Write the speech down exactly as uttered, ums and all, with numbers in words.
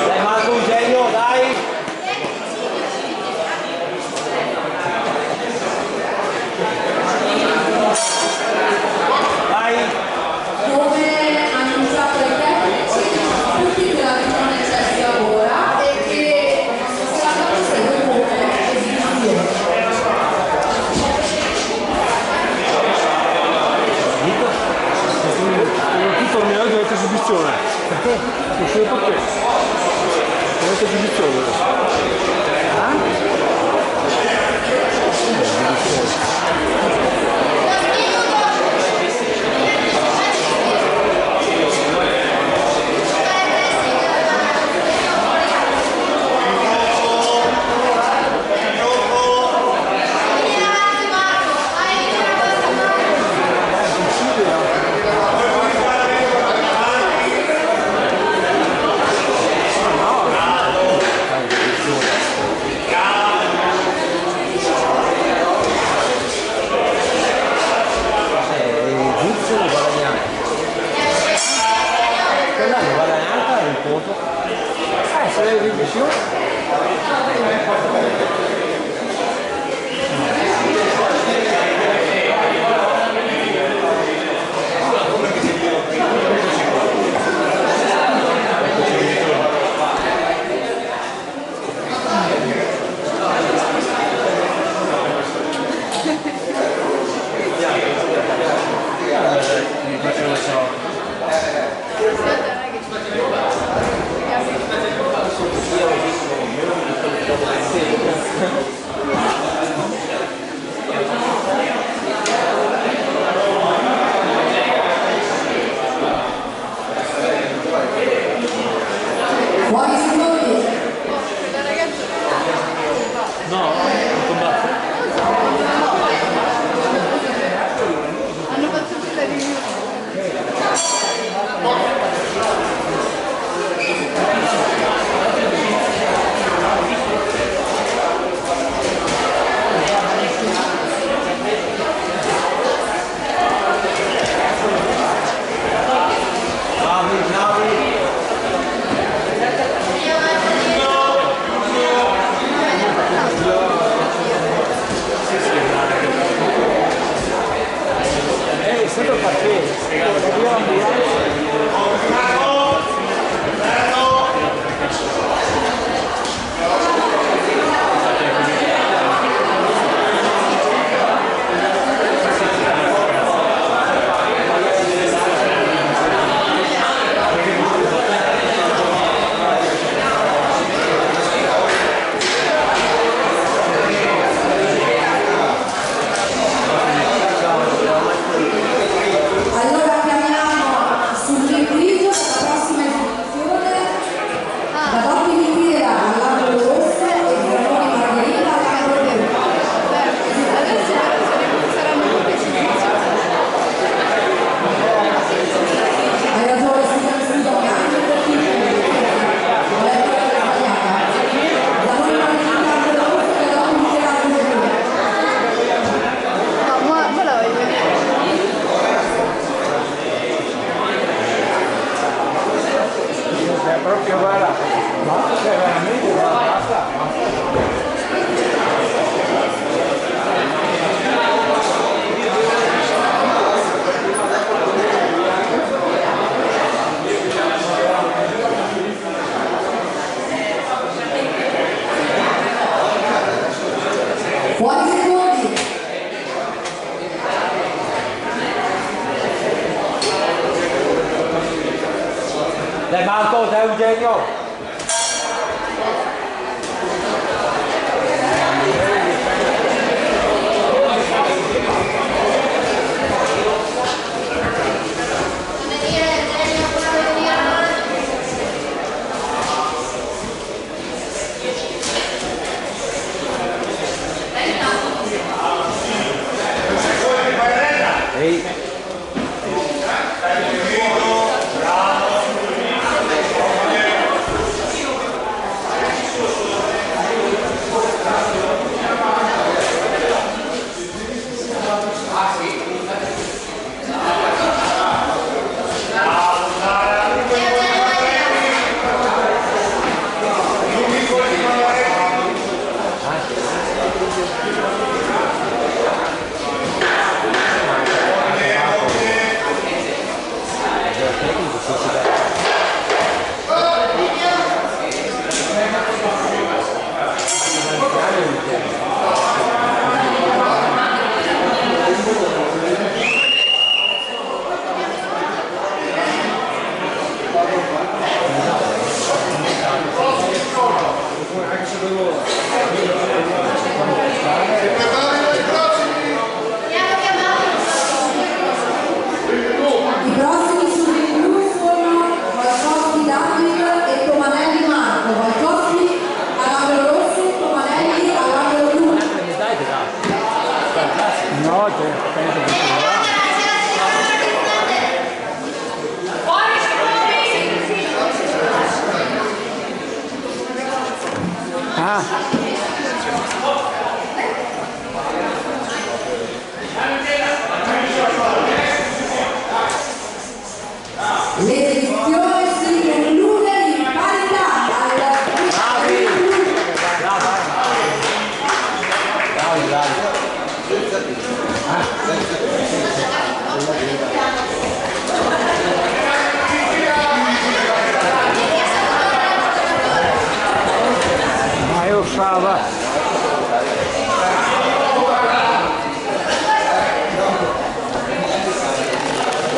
Dai, Marco, un genio, dai! Vai! Come annunciato ai tecnici, tutti per la riunione c'è lavora e che sarà proseguo come esibizione. Tutto il mio dovete esibizione. Perché? Cusì, perché? Come che esibizione? Ah? Eh, il giudice non guadagna. Quella non guadagna anche un conto. Eh, se vedi così. Buoni signori! No, non combatte. Hanno fatto tutte le riunioni. Eh, sempre perché, eh, Allora chiamiamo sul rinvio per la prossima esibizione la Doppia Michela all'angolo rosso e Zanoni Margherita all'angolo blu. Adesso saranno tutte esibizioni. Hai ragione, scusa, scusa, ho anche capito. Ho letto la sbagliata. Zanoni Margherita, angolo rosso, e la Doppia Michela, angolo blu. No, ma, ma la voglio vedere. Cioè, proprio, guarda, ma, cioè, veramente, guarda, basta, basta. Buoni secondi! Dai, Marco, dai, Eugenio! L'edizione si conclude in parità al... Bravi, bravi. Ma io stava.